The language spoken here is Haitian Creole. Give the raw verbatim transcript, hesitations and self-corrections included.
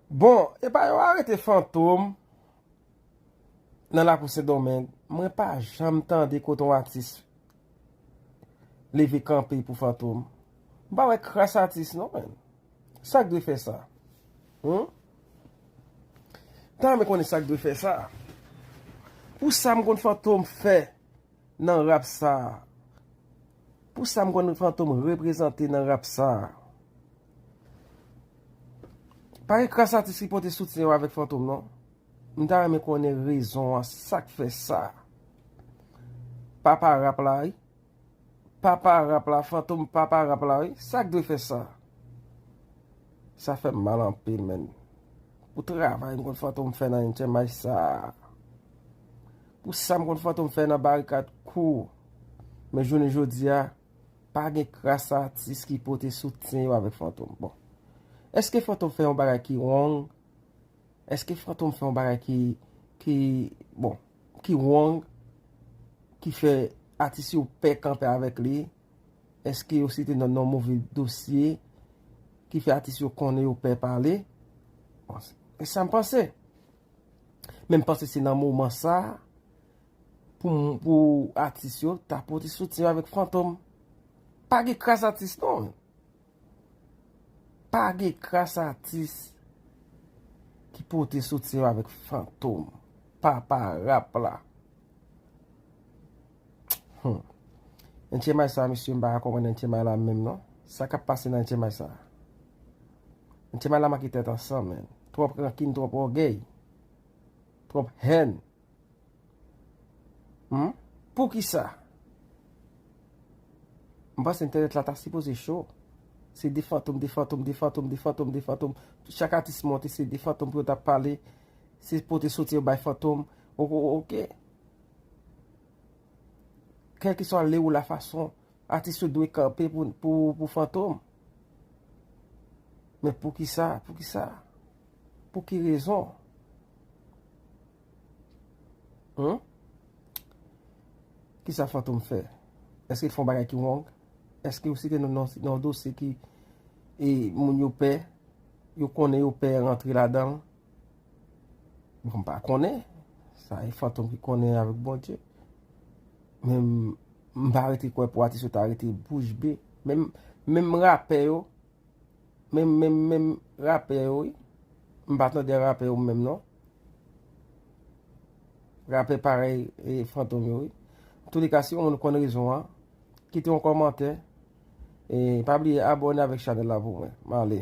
Bon, epa yo arete Fantom nan lakou Sendomeng. Mwen pa janm tande kote yon atis leve kanpe pou Fantom. M pa wè kras atis non, menn. Sa k dwe fè sa? Hmm? Ta renmen konnen sa k dwe fè sa. Pou sa m konn Fantom fè nan rap sa a. Pou sa m konn Fantom reprezante nan rap sa a. Pa gen kras atis ki pote soutyen yo avèk Fantom non. M ta renmen konnen rezon an, sa k fè sa. Papa rap la wi. Papa rap la, Fantom papa rap la wi. Sa k dwe fè sa? Sa fè m mal anpil, menn. Pou travay m konn Fantom fè nan N T M I sa. Pou sa m konn Fantom fè nan Barikad Crew. Men jounen jodi a, pa gen kras atis ki pote soutyen yo avèk Fantom. Bon. Èske Fantom fè yon bagay ki wrong? Èske Fantom fè yon bagay ki, ki, bon, ki wrong, ki fè atis yo pè kanpe avèk li? Èske yo site nan non move dosye ki fè atis yo konnen yo pè pale? Bon, e sa m panse. Men m panse se nan moman sa a pou, pou atis yo ta pote soutyen yo avèk Fantom. Pa gen kras atis non. Pa gen kras atis ki pote soutyen yo avèk Fantom. Papa rap la. Hmm. N T M I sa, mesye, m pa ka konprann N T M I la menm non. Sa k ap pase nan N T M I sa? N T M I la make tèt ansanm, menn. Twòp rankin, twòp ògèy. Twòp hèn. Hmm? Poukisa? M panse entènèt la ta sipoze cho. Se de Fantom, de Fantom, de Fantom, de Fantom, de Fantom. Chak atis monte, se de Fantom pou yo t ap pale. Se pote soutyen yo bay Fantom. O-, o-, oke. Kèlkeswa le ou la fason, atis yo dwe kanpe pou, pou, pou Fantom. Men poukisa? Poukisa? Pou ki rezon? Hmm? Kisa Fantom fè? Èske l fè yon bagay ki wrong? Èske yo site nan, nan, nan dosye ki e, moun yo pè? Yo konnen yo pè rantre ladan l? Bon, m pa konnen. Sa e Fantom ki konnen avèk Bondye. Men m, m pa rete kwè pou atis yo ta rete bouch be. Menm, menm rapè yo, menm, menm, menm rapè yo, wi. M pa tande rapè yo menm non. Rapè parèy e Fantom yo, wi. Antouleka, si yon moun konn rezon an, kite yon kòmantè. E pa bliye abòne avèk chanèl la pou mwen. M ale.